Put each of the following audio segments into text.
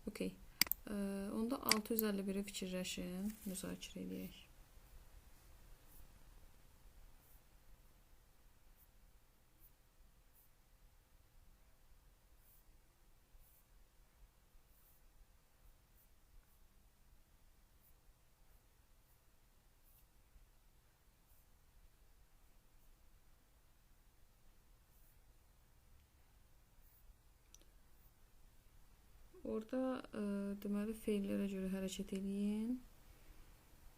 Okey. Onda 651-i fikirləşin, müzakirə eləyək. Orada deməli feillərə görə hərəkət eləyin.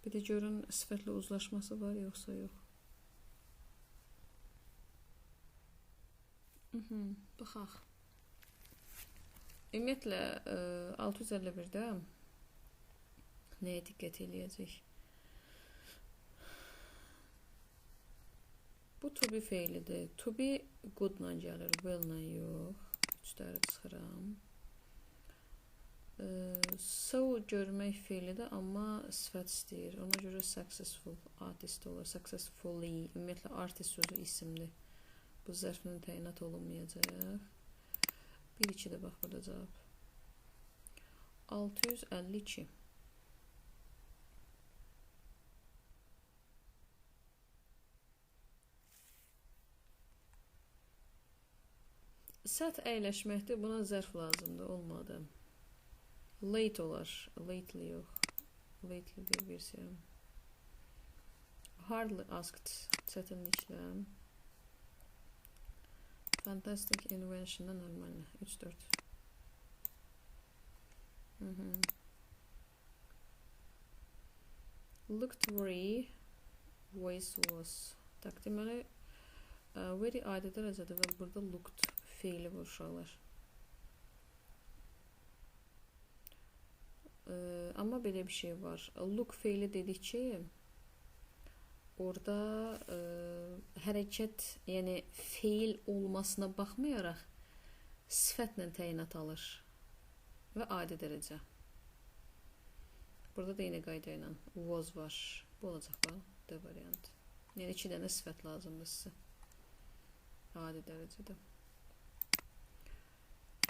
Bir də görün sifətlə uzlaşması var yoxsa yox. Baxaq. Ümumiyyətlə 651-də nəyə diqqət eləyəcək? Bu to be feilidir. To be good-la gəlir, well-la yox. Üçləri çıxıram. So görmək feilidir, amma sifət istəyir. Ona görə successful artist olur. Successfully. Ümumiyyətlə artist sözü isimdir. Bu zərflə təyinat olunmayacaq. 1-2 də bax burada cavab. 652. Sət əyləşməkdir. Buna zərf lazımdır. Olmadı. Late olar. Lately yox. Lately deyə versiyam. Hardly asked. Çətinliklə. Fantastic invention-da normal. 3-4. Looked very. Voice was. Tak, deməli, very adi dərəcədə və burada looked feili var uşaqlar. Amma belə bir şey var. Look feili dedik ki, orada hərəkət, yəni feil olmasına baxmayaraq sifətlə təyinat alır və adi dərəcə. Burada da eyni qayda ilə was var. Bu olacaq bax, D variantı. Yəni 2 dənə sifət lazımdır sizə. Adi dərəcədə.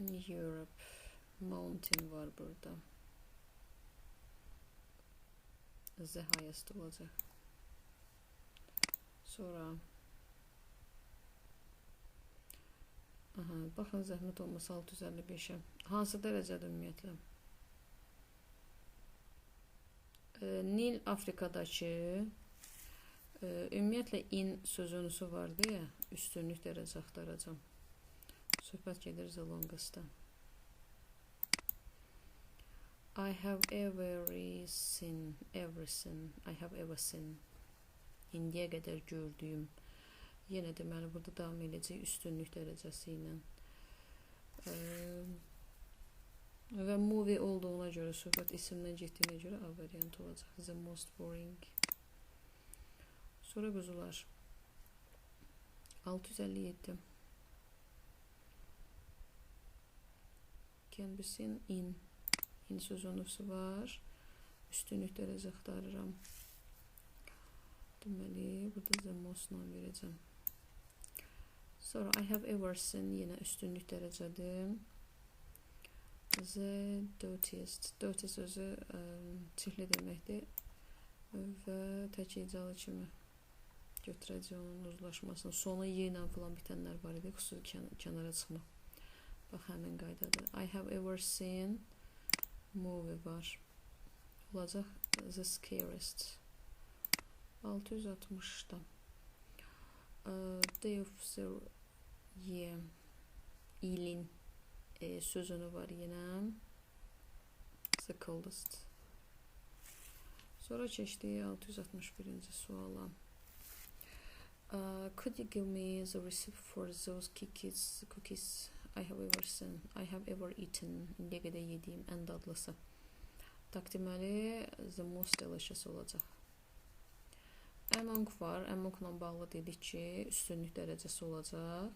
In Europe, mountain var burada. The highest olacaq. Sonra aha, baxın zəhmət olmasa 655-ə. Hansı dərəcədir ümumiyyətlə? Nil Afrikadakı ümumiyyətlə in sözünüsü var deyə üstünlük dərəcə axtaracağam. Söhbət gedir the longest-a. I have ever seen, I have ever seen. İndiyə qədər gördüyüm. Yenə deməli burada davam edəcək üstünlük dərəcəsi ilə. Və movie olduğuna görə, söhbət isimdən getdiyinə görə A variantı olacaq. The most boring. Sonra quzular. 657. Can be seen in. İn sözünüsü var. Üstünlük dərəcə axtarıram. Deməli, burada the most-la verəcəm. Sonra I have ever seen yenə üstünlük dərəcədir. The dirtiest. Dirty sözü çirkli deməkdir və tək hecalı kimi götürəcək onun uzlaşmasını. Sonu y ilə filan bitənlər var idi, xüsusi kənara çıxmaq. Bax, həmin qaydadır. I have ever seen movie var. Olacaq the scariest. 660-da. Day of the year. İlin sözünü var yenə. The coldest. Sonra keçdik 661-ci suala. Could you give me the recipe for those cookies I have ever seen, I have ever eaten? İndiyə qədər yediyim ən dadlısı. Tak, deməli, the most delicious olacaq. Among var. Amongla bağlı dedik ki, üstünlük dərəcəsi olacaq.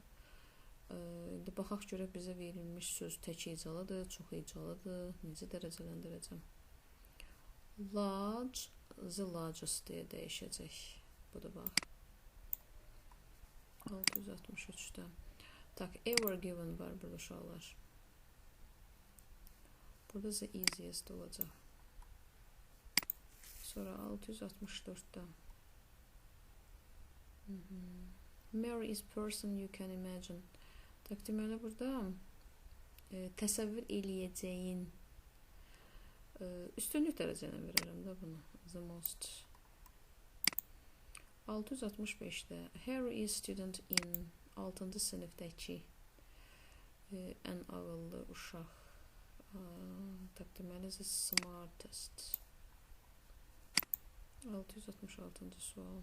İndi baxaq görək bizə verilmiş söz tək hecalıdır, çox hecalıdır. Necə dərəcələndirəcəm? Large, the largest deyə dəyişəcək. Budur bax. 663-də. Tak, ever given var burada uşaqlar. Burada the easiest olacaq. Sonra 664-də. Mary is person you can imagine. Tak, deməli burada təsəvvür eləyəcəyin üstünlük dərəcə ilə verərəm də bunu. The most. 665-də Harry is student in 6-cı sinifdəki ən ağıllı uşaq. Tak, deməli the smartest. 666-cı sual.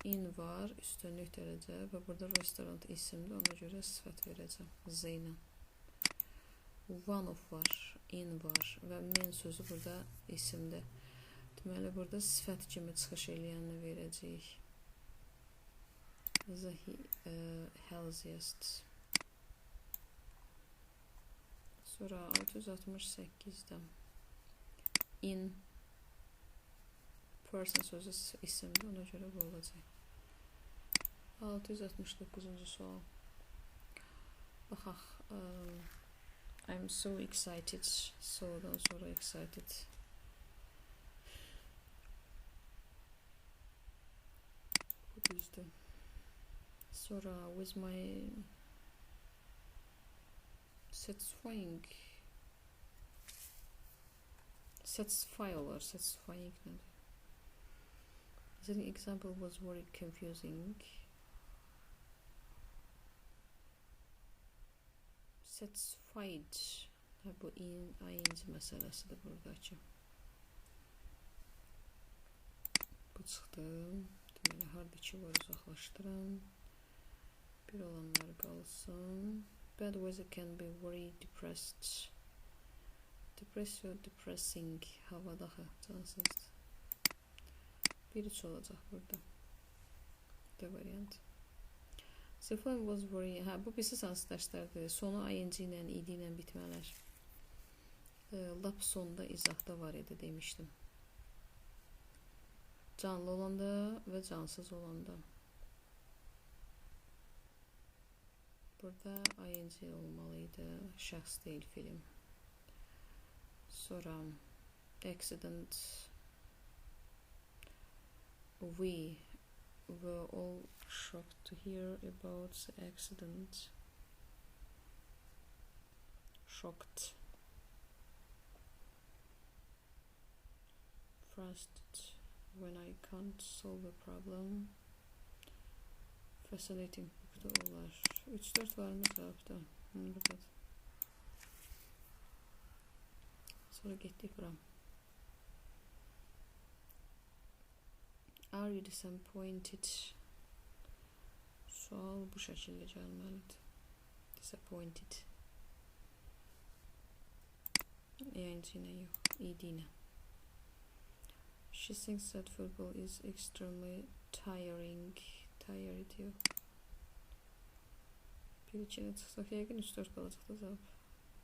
In var, üstünlük dərəcə və burada restaurant isimdir, ona görə sifət verəcəm Z ilə. One of var, in var və men sözü burada isimdir. Deməli, burada sifət kimi çıxış eləyənini verəcəyik. The healthiest. Sonra 668-də in person sözü isimdir, ona görə bu olacaq. 669-cu sual. Baxaq. I'm so excited. So-dan sonra excited. Bu düzdür. Sonra with my satisfying satisfy olar. Satisfying nədir? The example was very confusing. Satisfied. Bu in, ing məsələsidir buradakı. Bu çıxdı. Deməli, harda 2 var uzaqlaşdıram. Bir olanlar qalsın. Bad weather can be very depressed. Depressio, depressing. Hava daha cansızdır. 1-3 olacaq burada. D variant. The film was very... Hə, bu birisi hansı dərslərdir? Sonu ing ilə, ed ilə bitmələr. Lap sonda izahda var idi demişdim. Canlı olanda və cansız olanda. Burada ing olmalı idi. Şəxs deyil film. Sonra accident. We were all shocked to hear about the accident. Shocked. Frustrated when I can't solve a problem. Fascinating book da olar. 3-4 var mı cavabda? Buradadır. Sonra getdik bura. Are you disappointed? Sual bu şəkildə gəlməlidir. Disappointed. Ing ilə yox, ed ilə. She thinks that football is extremely tiring. Tired yox. 1-2 ilə çıxsaq yəqin 3-4 qalacaq da cavab.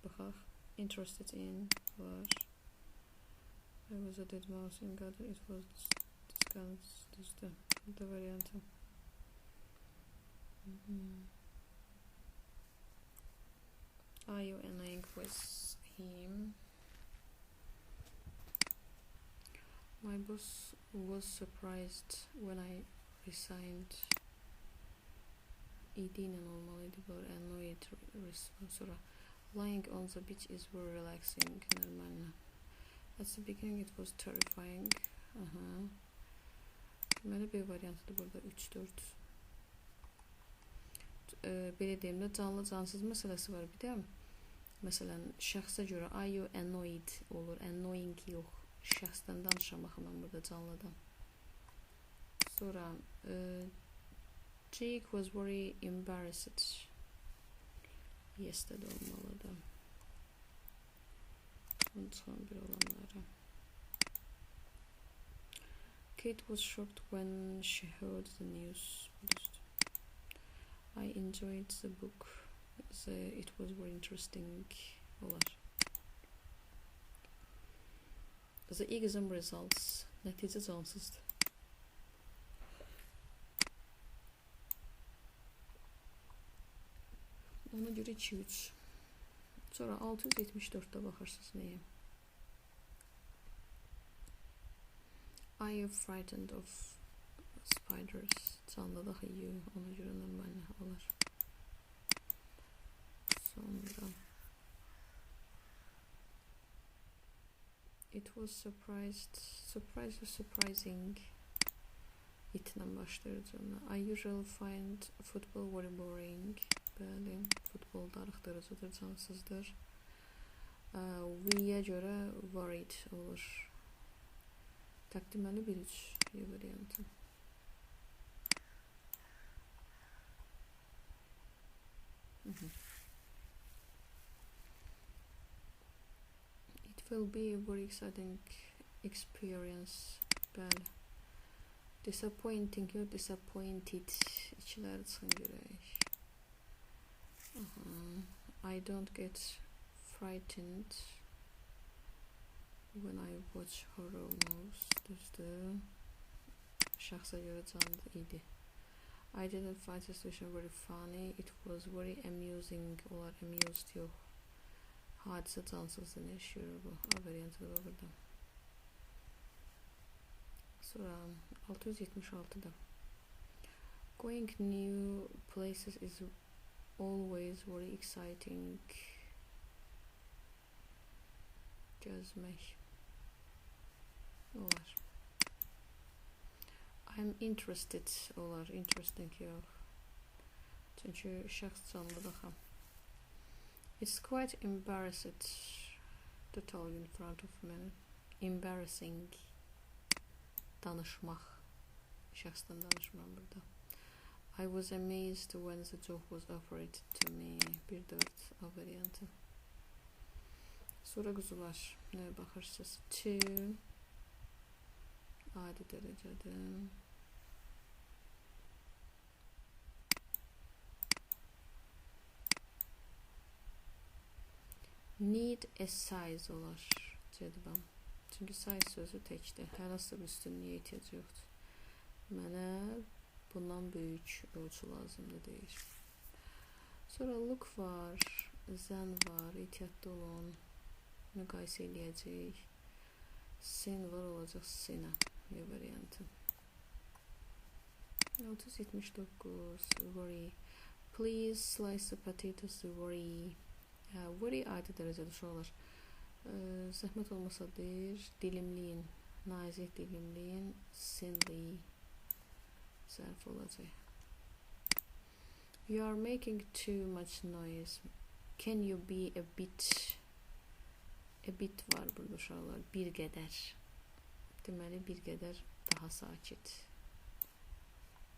Baxaq. Interested in var. I was a dead mouse in garden. It was düzdür. D variantı. Are you annoying with him? My boss was surprised when I resigned. Ed ilə olmalıydı bu. Annoyed sonra. Lying on the beach is very relaxing. Normalno. At the beginning it was terrifying. Aha. Deməli, B variantıdır burada. 3-4. Belə deyim də, canlı cansız məsələsi var bir də. Məsələn, şəxsə görə are you annoyed olur. Annoying yox. Şəxsdən danışıram axı mən burada, canlıdan. Sonra Jake was very embarrassed. Yes də olmalıdır. Bunu çıxan bir olanlara. Kate was shocked when she heard the news. I enjoyed the book. It was very interesting. Olar. The exam results. Nəticə cansızdır. Ona görə 2-3. Sonra 674-də baxırsınız nəyə? Are you frightened of spiders? Canlı daxı you. Ona görə nə olar. Sonra it was surprised. Surprise or surprising. Itlə başlayır cümlə. I usually find football very boring. Bəli, futbol darıxdırıcıdır, cansızdır. We-yə görə worried olur. Təqdiməli 1-3 variantı. It will be a very exciting experience. Bəli. Disappointing, yox, disappointed. İkiləri çıxın görək. I don't get frightened when I watch horror movies. Düzdür. Şəxsə görə canlı idi. I didn't find the situation very funny. It was very amusing. Olar amused yox. Hadisə cansızdır. Nə iş görür bu? A variantı da var burada. Sonra 676-da. Going new places is always very exciting. Gəzmək olar. I'm interested olar. Interesting yox. Çünki şəxs canlıdır axı. It's quite embarrassing to talk in front of men. Embarrassing. Danışmaq. Şəxsdən danışmıram burada. I was amazed when the job was offered to me. 1-4 A variantı. Sonra quzular. Nəyə baxırsınız? 2 adi dərəcədə. Need a size olar. Cədibam. Çünki size sözü təkdir. Hər hansısa bir üstünlüyə ehtiyac yoxdur. Mənə bundan böyük ölçü lazımdır deyir. Sonra look var, zən var, ehtiyatlı olun, müqayisə eləyəcək. Sin var olacaq sinə variantı. 679 worry. Please slice the potatoes worry. Worry adi dərəcədə uşaqlar. Zəhmət olmasa deyir, dilimləyin, nazik dilimləyin, sinli zərf olacaq. You are making too much noise. Can you be a bit? A bit var burada uşaqlar, bir qədər. Deməli, bir qədər daha sakit.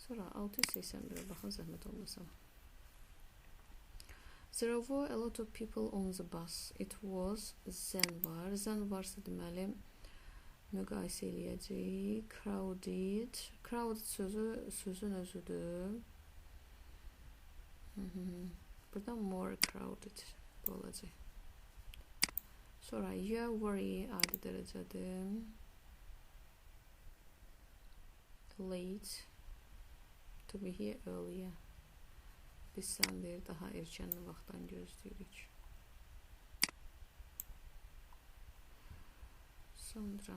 Sonra 681-ə baxın, zəhmət olmasa. There were a lot of people on the bus. It was zen var. Zen varsa deməli müqayisə eləyəcəyik. Crowded. Crowded sözü sözün özüdür. Burada more crowded olacaq. Sonra you worry adi dərəcədir. Late. To be here earlier. Biz sən deyir, daha erkən vaxtdan gözləyirik. Sonra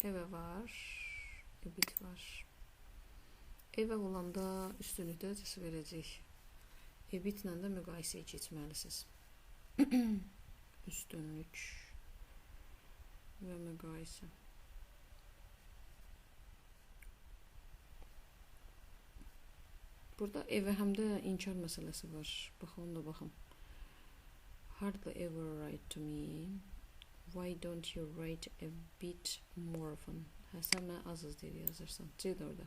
evə var, a bit var. Evə olanda üstünlük dərəcəsi verəcək. A bitlə də müqayisəyə keçməlisiniz. Üstünlük və müqayisə. Burada evə həm də inkar məsələsi var. Bax, onu da baxın. Hardly ever write to me. Why don't you write a bit more often? Hə, sən mənə az-az deyir yazırsan. C də orada.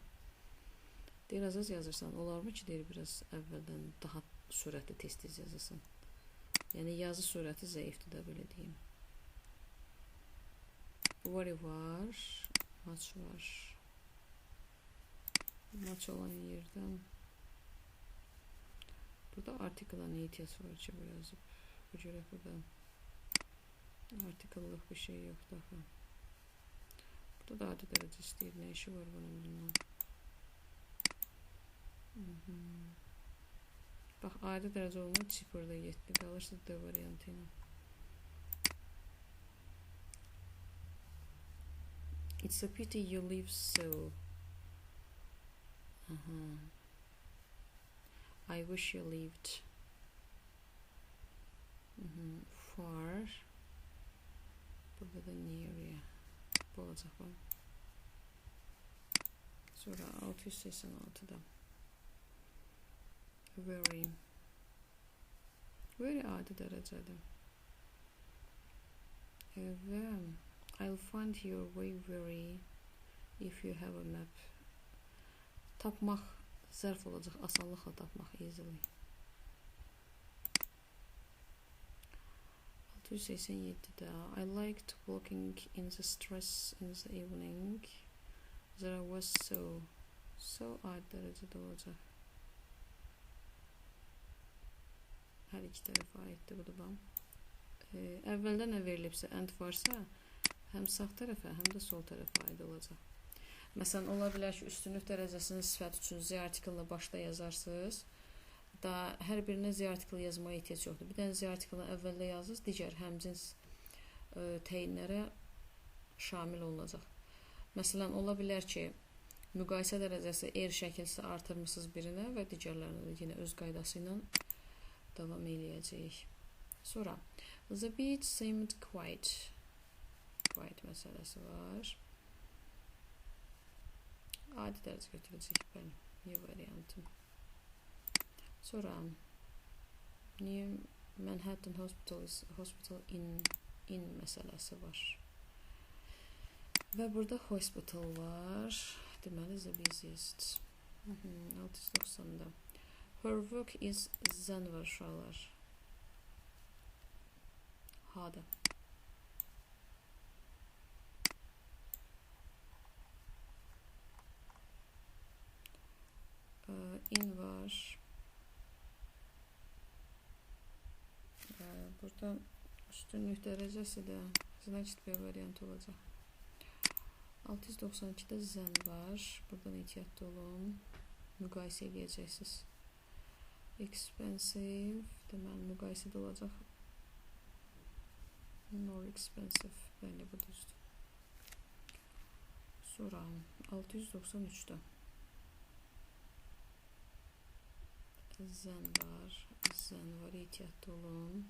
Deyir, az-az yazırsan. Olarmı ki, deyir, biraz əvvəldən daha sürətli tez-tez yazasan. Yəni, yazı sürəti zəifdir də, belə deyim. Worry var. Maç var. Maç olan yerdən. Burada article-a nə ehtiyac var ki, bu yazıb. Bu görə burada article-lıq bir şey yoxdur axı. Burada da adi dərəcə istəyir. Nə işi var bunun bundan? Bax, adi dərəcə olma cheaper da getdi. Qalırsa D variantı ilə. It's a pity you live so. I wish you lived far. Burada da near. Bu olacaq bu. Sonra 686-da. Very. Very adi dərəcədir. Və I'll find your way very if you have a map. Tapmaq zərf olacaq, asanlıqla tapmaq, easily. 687-də I liked walking in the stress in the evening. There was so. So adi dərəcədə olacaq. Hər iki tərəfə aiddir bu da. Əvvəldə nə verilibsə, and varsa, həm sağ tərəfə, həm də sol tərəfə aid olacaq. Məsələn, ola bilər ki, üstünlük dərəcəsinin sifət üçün Z artiklını başda yazarsınız. Daha hər birinə Z artiklı yazmaya ehtiyac yoxdur. Bir dənə Z artiklını əvvəldə yazırsınız, digər həmcins təyinlərə şamil olunacaq. Məsələn, ola bilər ki, müqayisə dərəcəsi R şəkilsi artırmısınız birinə və digərlərinə də yenə öz qaydası ilə davam eləyəcəyik. Sonra, the beach seemed quiet. Quiet məsələsi var. Adi dərəcə götürəcək, bəli, Y variantı. Sonra, New Manhattan Hospital is hospital in məsələsi var. Və burada hospital var. Deməli, the busiest. 690-da. Her work is zen var uşaqlar. H-da. In var. Burada üstünlük dərəcəsi də значит B variantı olacaq. 692-də zən var. Buradan ehtiyatlı olun. Müqayisə eləyəcəksiniz. Expensive. Deməli, müqayisədə olacaq. More expensive. Bəli, bu düzdür. Sonra 693-də zən var. Zən var. Ehtiyatlı olun.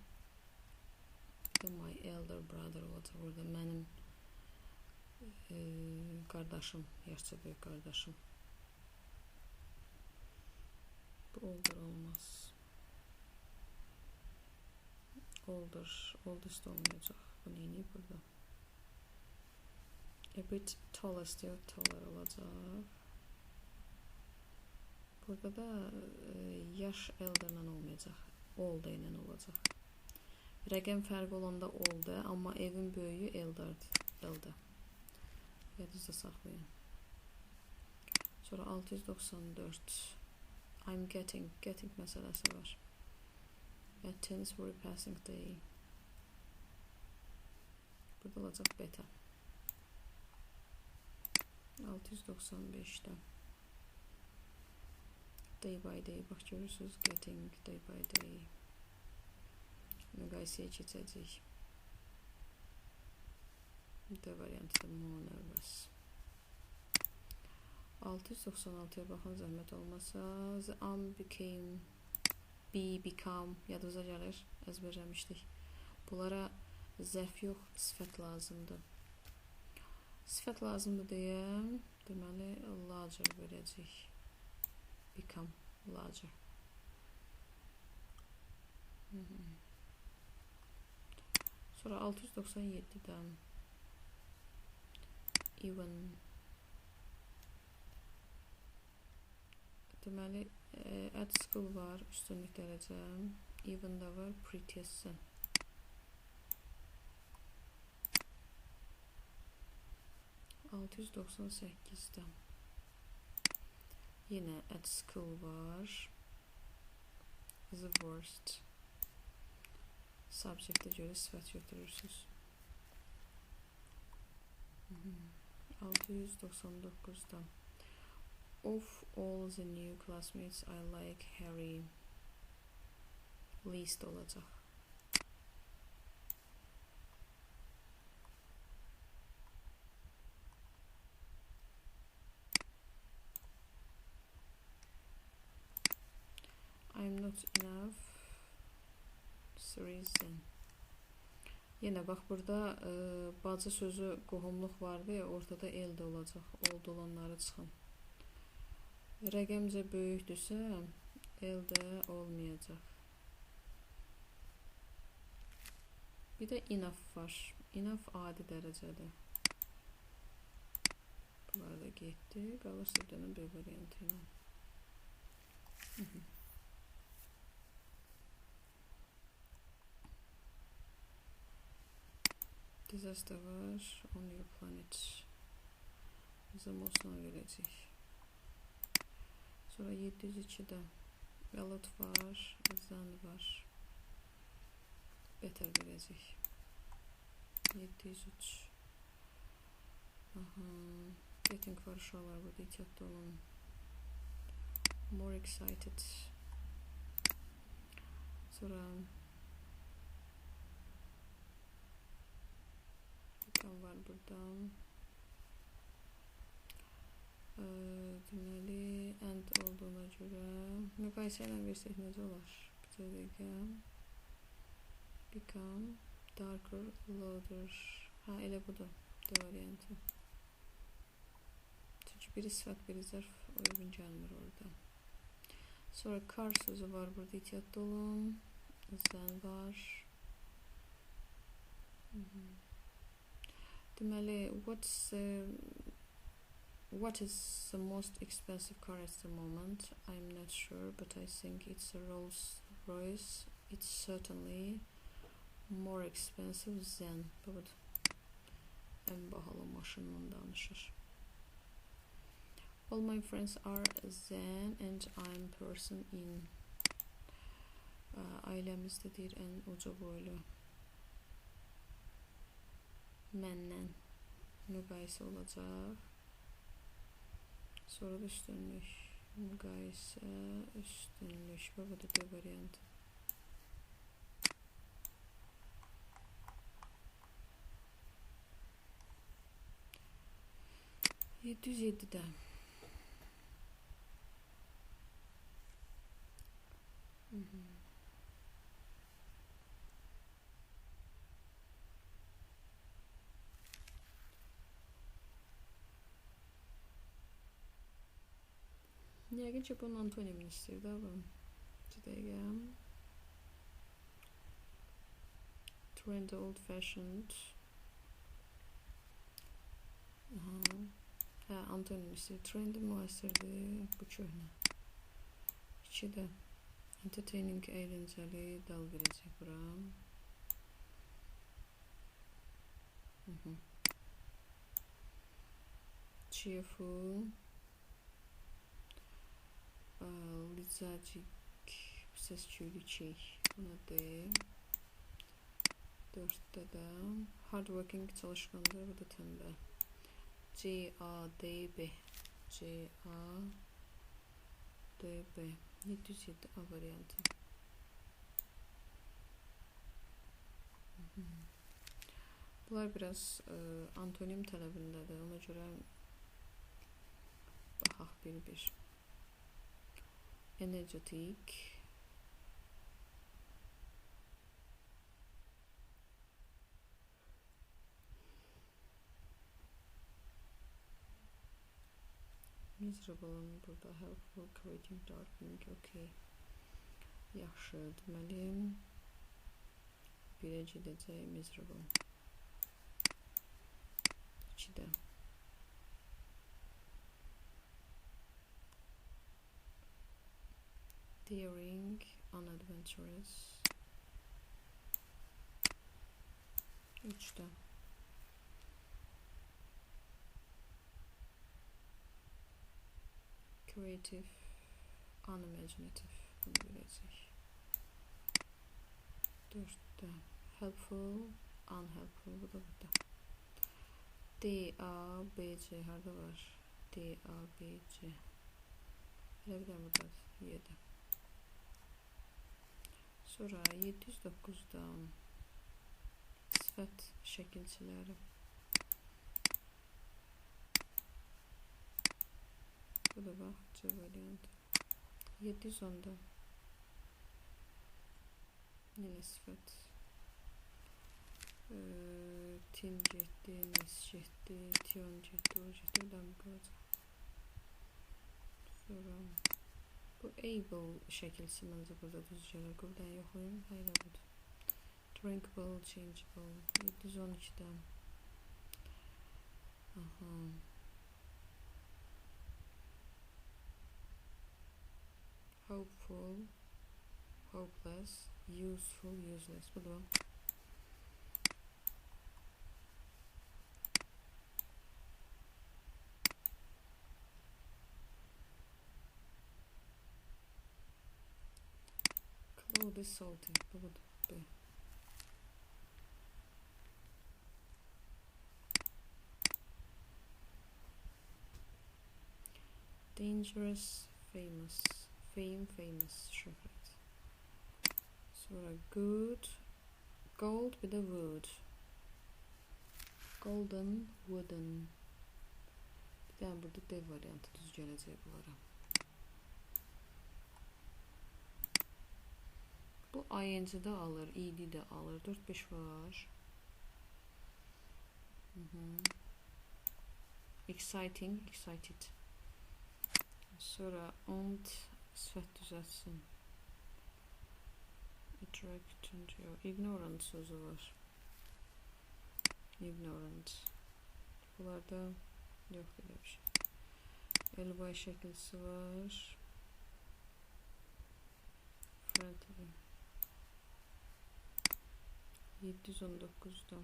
Bir də my elder brother olacaq burada. Mənim qardaşım, yaşca böyük qardaşım. Bu older olmaz. Older, oldest olmayacaq. Bu neyini burada? A bit tallest yox, taller olacaq. Burada da yaş elderlə olmayacaq. Older ilə olacaq. Rəqəm fərqi olanda older, amma evin böyüyü elderdir. Elder. Yadınızda saxlayın. Sonra 694. I'm getting. Getting məsələsi var. At tennis for a passing day. Burada olacaq beta. 695-də. Day by day. Bax görürsünüz. Getting day by day. Müqayisəyə keçəcək. D variantı da more nervous. 696-ya baxın, zəhmət olmasa. The am became, be, become yadınıza gəlir, əzbərləmişdik. Bunlara zərf yox, sifət lazımdır. Sifət lazımdır deyə, deməli, larger verəcək. Become larger. Sonra 697-dən even. Deməli, at school var, üstünlük dərəcə. Even da var, prettiest. 698-də yenə at school var. The worst. Subject'e görə sifət götürürsünüz. 699-da Of all the new classmates, I like Harry. Least olacaq. I'm not enough reason. Yenə bax burada bacı sözü qohumluq vardı ya, ortada L də olacaq. Oldu olanları çıxın. Rəqəmcə böyükdürsə L də olmayacaq. Bir də enough var. Enough adi dərəcədə. Bunlar da getdi. Qalırsa bir dənə B variantı ilə. Disaster var. On your planet. The most-la verəcək. Sonra 702-də a lot var. Than var. Better verəcək. 703. Aha. Getting var uşaqlar burada. İhtiyatlı olun. More excited. Sonra become var burada. Deməli, and olduğuna görə müqayisə ilə versək necə olar? Bir dəqiqə. Become darker, louder. Ha, elə budur. D variantı. Çünki biri sifət, biri zərf uyğun gəlmir orada. Sonra car sözü var burada. İhtiyatlı olun. Than var. Deməli, what is the most expensive car at the moment? I'm not sure, but I think it's a Rolls Royce. It's certainly more expensive than. Budur. Ən bahalı maşından danışır. All my friends are than and I'm person in. Ailəmizdə deyir ən uca boylu. Məndən müqayisə olacaq. Sonra da üstünlük. Müqayisə, üstünlük. Bu da D variantı. ...707-də. Yəqin ki, bunun antonimini istəyir də bu. Bir dəqiqə. Trendy, old fashioned. Aha. Hə, antonim istəyir. Trendy müasirdir, bu köhnə. 2-də. Entertaining, əyləncəli, dal verəcək bura. Cheerful. Lethargic, səsküylü key. Buna D. 4-də də hardworking, çalışqandır, bu da tənbəl. C, A, D, B. C, A, D, B. 707 A variantı. Bunlar biraz antonim tələbindədir. Ona görə baxaq bir-bir. Energetic. Miserable burada. Helpful, creative, darkening. Okay. Yaxşı, deməli birə gedəcək miserable. 2-də. Daring, unadventurous. 3-də. Creative, unimaginative. Bunu biləcək. 4-də. Helpful, unhelpful. Bu da burada. D, A, B, C. Harada var? D, A, B, C. Elə bir də buradadır. 7. Sonra 709-da sifət şəkilçiləri. Bu da bax, C variantı. 710-da yenə sifət. Tin getdi, nes getdi, tion getdi, o getdi, bir daha mı qalacaq? Sonra bu able şəkilçisi məncə burada düz gəlir. Qövdən yoxlayım, hələ budur. Drinkable, changeable. 712-də. Aha. Hopeful, hopeless, useful, useless. Bu da. Cloud is salty. Bu da. B. Dangerous, famous. Fame, famous, şöhrət. Sonra good, gold bir də wood. Golden, wooden. Bir dənə burada D variantı düz gələcək bunlara. Bu ING-də alır, ED-də alır. 4-5 var. Exciting, excited. Sonra und sifət düzəltsin. Attractant, yox. Ignorant sözü var. Ignorant. Bunlarda yox elə bir şey. Elbay şəkilçisi var. Friendly. 719'da.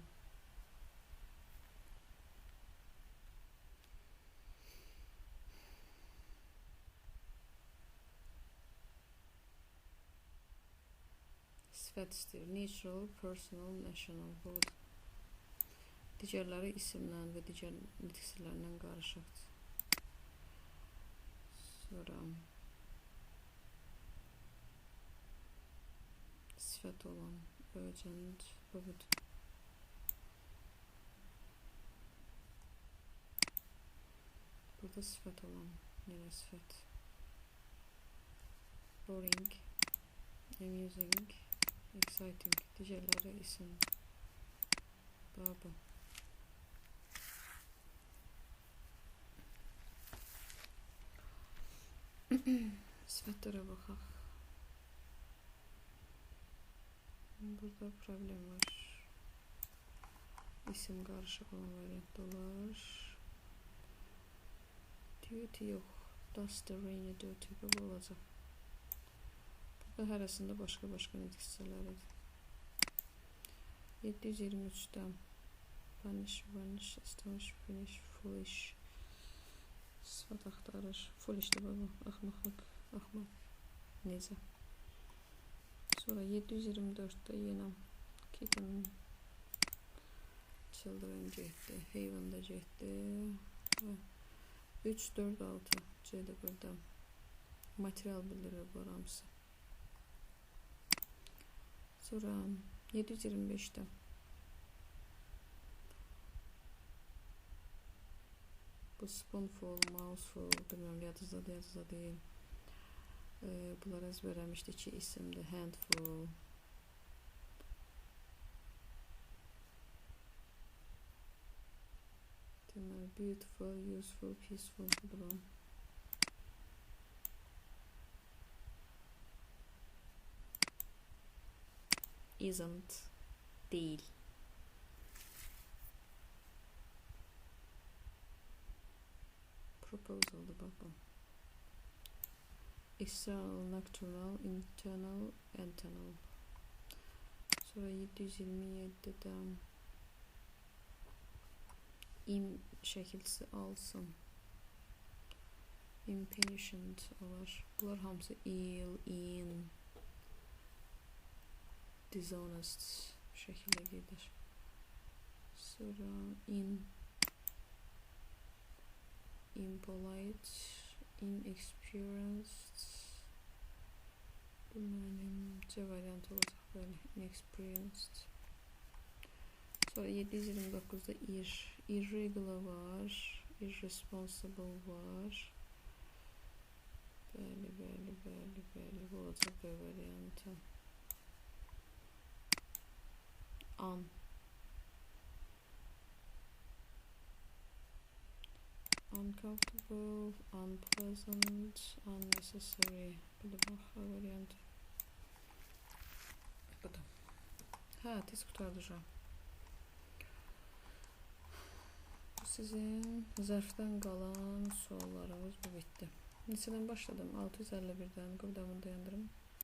Sifət istəyir. Natural, personal, national. Budur. Digərləri isimlə və digər nitq hissələrindən qarışıqdır. Sonra sifət olan urgent. Budur. Burada sifət olan yenə sifət. Boring, amusing, exciting. Digərləri isim. Baba. Sifətlərə baxaq. Burada problem var. İsim qarışıq olan variant olar. Duty yox. Duster, rainy, duty. Bu olacaq. Burada hərəsində başqa-başqa nitq hissələridir. 723-də vanish, vanish, astonish, finish, foolish. Sifət axtarır. Foolishdir baba. Axmaqlıq, axmaq. Necə? Sonra 724-də yenə kitten, children getdi, heyvan da getdi. 3, 4, 6 C-də burada. Material bildirir bunlar hamısı. Sonra 725-də bu spoonful, mouseful, bilməm yadınızda yadınızda deyil. Bunları əzbərləmişdik ki, isimdir. Handful. Deməli, beautiful, useful, peaceful. Budur bu. Isn't. Değil. Proposal'dı bak bu. External, nocturnal, internal, internal. Sonra 727'də im şəkilçisi alsın. Impatient olar. Bunlar hamısı ill, in, dishonest şəkildə gedir. Sonra in, impolite, inexperienced. Bu mənim C variantı olacaq, bəli. Inexperienced. Sonra 729-da irregular var, irresponsible var. Bəli, bəli, bəli, bəli. Bu olacaq B variantı. Un. Uncomfortable, unpleasant, unnecessary. Bu da bax, A variantı. Bu da. Hə, tez qurtardıcam. Sizin zərfdən qalan suallarınız bu bitdi. Neçədən başladım? 651-dən. Qoy bir daha bunu dayandırım.